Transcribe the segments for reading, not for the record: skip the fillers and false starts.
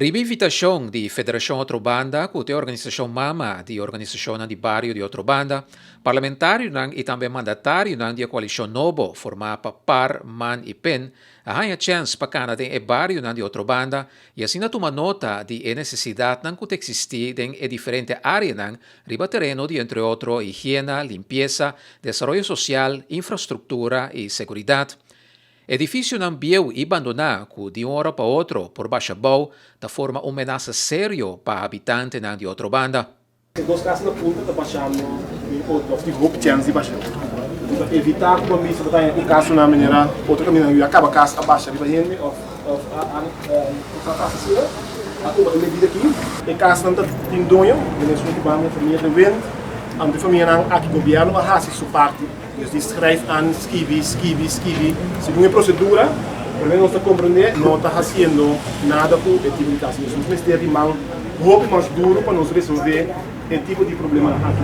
Riba invitashon di Federashon Otrobanda ku ta e organisashon mama di organisashonnan di bario di Otrobanda, parlamentarionan i tambe mandatarionan di e koalishon nobo formá pa par, man i pen a haña chèns pa kana den e barionan di Otrobanda i asina tuma nota di e nesesidatnan ku ta eksistí den e diferente áreanan riba tereno di entre otro higiena, limpiesa, desaroyo sosial, infrastruktura i seguridat. Edifisionan bieu i bandoná ku di un ora pa otro por basha bou ta forma un menasa serio pa habitantenan di otro banda. E dos kas na punta ta bashando den otro òf tin hopi chèns di basha den otro. Pa evitá ku bo mester ta haña un kasonan manera otro kaminda yu a kaba kas a basha riba hende òf òf a a pasa asina. A tuma e medida aki. E kasnan ta tin doño, den esun ki banda e famia de Wind, anto e famianan aki gobièrnu a hasi su parti. Nos di schrijf aan, skibi, skibi, skibi. Segun e procedura, por nos ta comprende, no ta haciendo nada cu e tipo di caso. Nos mester di man hopi mas duro pa nos resolve e tipo di problemanan aki.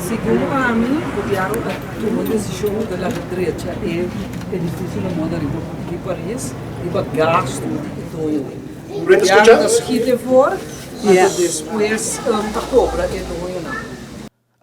Segun ami, gobierno a tuma decision di laga drecha e edificio na moda riba di Paris, riba gasto di e doñonan. Gobierno ta schiet ervoor, anto despues ta cobra e doñonan.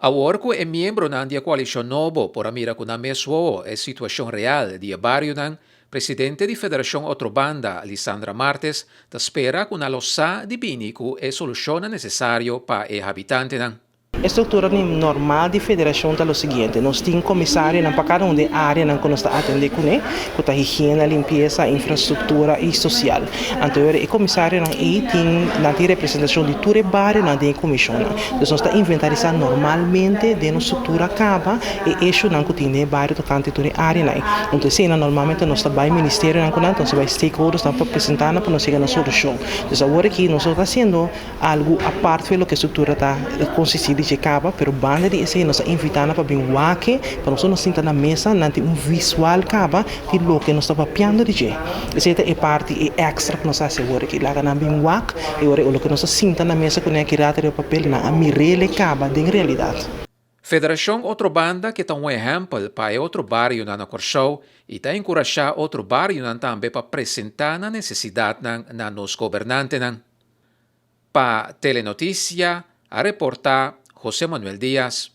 Awor ku e miembronan di e koalishon nobo por a mira ku nan mes wowo e situashon real di e barionan, presidente di Federashon Otrobanda, Lisandra Martes, ta spera ku nan lo sa di bini ku e solushonnan nesesario pa e habitantenan. E struktura normal di federashon ta lo siguiente, nos tin komisarionan pa kada un di e areanan ku nos ta atendé kuné, ku ta higiena, limpiesa, infrastruktura i sosial. Anto e komisarionan ei tin nan tin representashon di tur e barionan den e komishonnan. Dus nos ta inventarisá normalmente den nos struktura kaba e eshunan ku tin den e bario tokante tur e áreanan ei. Anto eseinan normalmente nos ta bai ministerionan ku nan, nos ta bai stakeholdersnan pa presentá nan pa nos yega na solushon. Dus awor aki nos no ta hasiendo algu apart for loke e struktura ta konsistí di dje kaba, pero banda di esei nos ta invitá nan pa bin wak e, pa nos no sinta na mesa, nan tin un visual kaba di loke nos ta papiando di dje. Esei ta e parti e extra ku nos a hasi awor aki. Laga nan bin wak e ora loke nos a sinta na mesa kuné aki rato riba papel, nan a mir'el e kaba den realidat. Federashon Otrobanda ke ta un ehèmpel pa e otro barionan na Kòrsou i ta enkurashá otro barionan tambe pa presentá nan nesesidatnan na nos gobernantenan. Pa Telenotisia a reportá José Manuel Diaz.